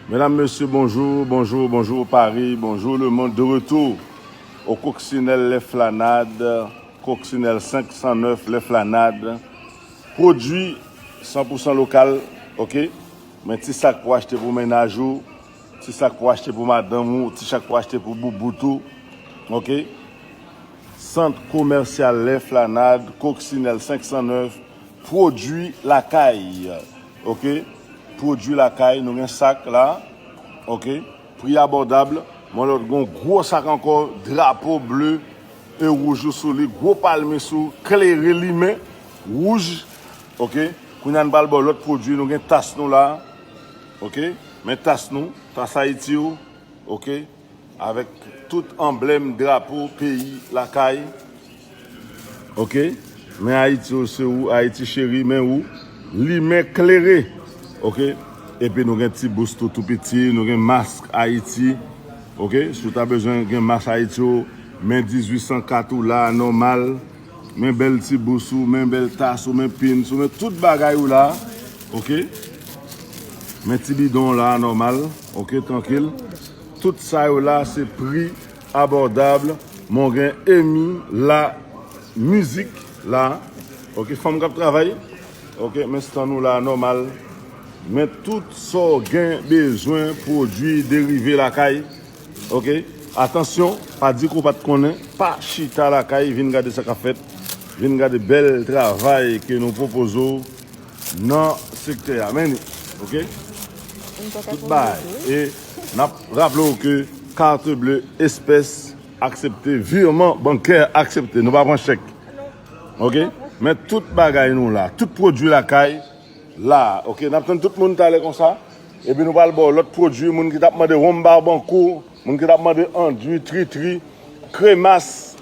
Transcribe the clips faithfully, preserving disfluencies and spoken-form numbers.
Medam, mesye, bonjou, bonjou, bonjou Paris, bonjou le monde, de retour au Coccinelle L'Esplanade, Coccinelle senk san nèf L'Esplanade. Pwodui san pou san lokal, oke? Men ti sak pou achte pou mennaj ou, ti sak pou achte pou madanm ou, ti sak pou achte pou boubout ou, oke? Sant komèsyal L'Esplanade, Coccinelle senk san nèf, pwodui lakay. Oke? Pwodui lakay, nou gen sak la. Oke? Pri abòdab. Mwen lòt gen yon gwo sak ankò, drapo ble e wouj ou sou li, gwo palmis ou, klere, limen, wouj. Oke? Kounye a n pral ba w lòt pwodui, nou gen tas nou la. Oke? Men tas nou, tas Ayiti ou. Oke? Avèk tout anblèm drapo peyi lakay. Oke? Men Ayiti ou se ou, Ayiti cheri, men ou. Limen klere. Oke? Epi nou gen ti bous tou, tou piti, nou gen mask Ayiti. Oke? Si w ta bezwen gen mask Ayiti ou, men dizuit san kat ou la, nòmal. Men bèl ti bous ou, men bèl tas ou, men pins ou, men tout bagay ou la. Oke? Men ti bidon w la, nòmal. Oke, trankil. Tout sa yo la, se pri abòdab. Men w gen Emi la mizik la. Oke, fanm k ap travay. Oke, men stand ou la, nòmal. Men tout sa w gen bezwen, pwodui derive lakay. Oke? Atansyon, pa di ke w pa t konnen, pa chita lakay, vin gade sa k ap fèt, vin gade bèl travay ke nou pwopoze w nan sektè a. Men li, oke? Tout bagay. E n ap raple w ke kat ble, espès aksepte, vireman bankè aksepte. Nou pa pran chèk. Oke? Men tout bagay nou la, tout pwodui lakay, la, oke, n ap tann tout moun talè konsa. Epi nou pral ba w lòt pwodui, moun ki t ap mande wonm babankou, moun ki t ap mande andui, tritri, kremas,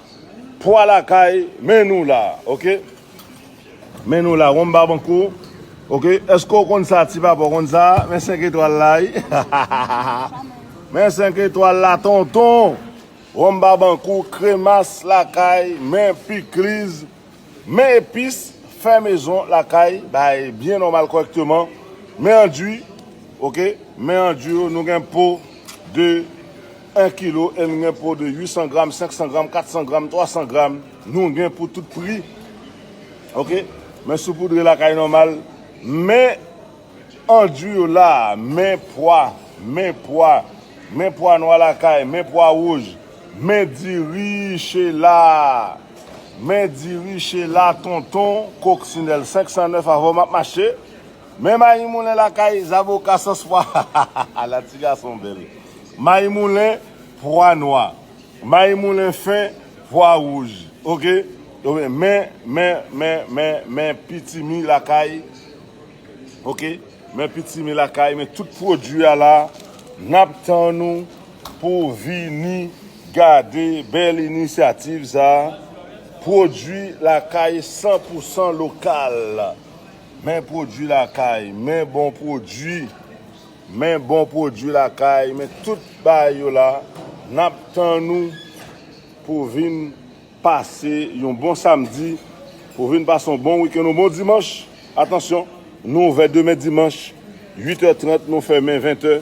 pwa lakay, men nou la, oke? Men nou la, wonm babankou, oke? Èske w konn sa, ti papa, w konn sa? Men senk etwal la, wi. Men senk etwal la, tonton. Wonm babankou, kremas lakay, men pikliz, men epis, fè mezon lakay, bay byen nòmal kòrèkteman. Men andui, oke? Men andui yo, nou gen po de en kilo e nou gen po de uit san gram, senk san gram, kat san gram, twa san gram. Nou gen pou tout pri. Oke? Men soupoudre lakay nòmal. Men andui yo la, men pwa, men pwa, men pwa nwa lakay, men pwa wouj, men diri chela, men diri chela, tonton, koksinèl senk san nèf, avè w m ap mache, men mayi moulen lakay, zaboka sans pwa, la ti gason bèl, mayi moulen, pwa nwa. Mayi moulen fen, pwa wouj. Oke? Men, men, men, men, men pitimi lakay. Oke? Men pitimi lakay, men tout pwodui a la, n ap tann ou pou vini gade bèl inisyativ sa. Pwodui lakay san pou san lokal. Men pwodui lakay, men bon pwodui. Men bon pwodui lakay, men tout bagay yo la, n ap tann ou pou vin pase yon bon samdi, pou vin pase yon bon wikenn, yon bon dimanch. Atansyon, nou ouvè demen dimanch, uit è trant, nou fèmen ven è.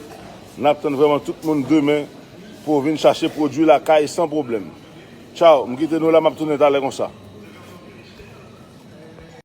N ap tann vrèman tout moun demen pou vin chache pwodui lakay san pwoblèm. Tchaw, m kite nou la, m ap tounen talè konsa.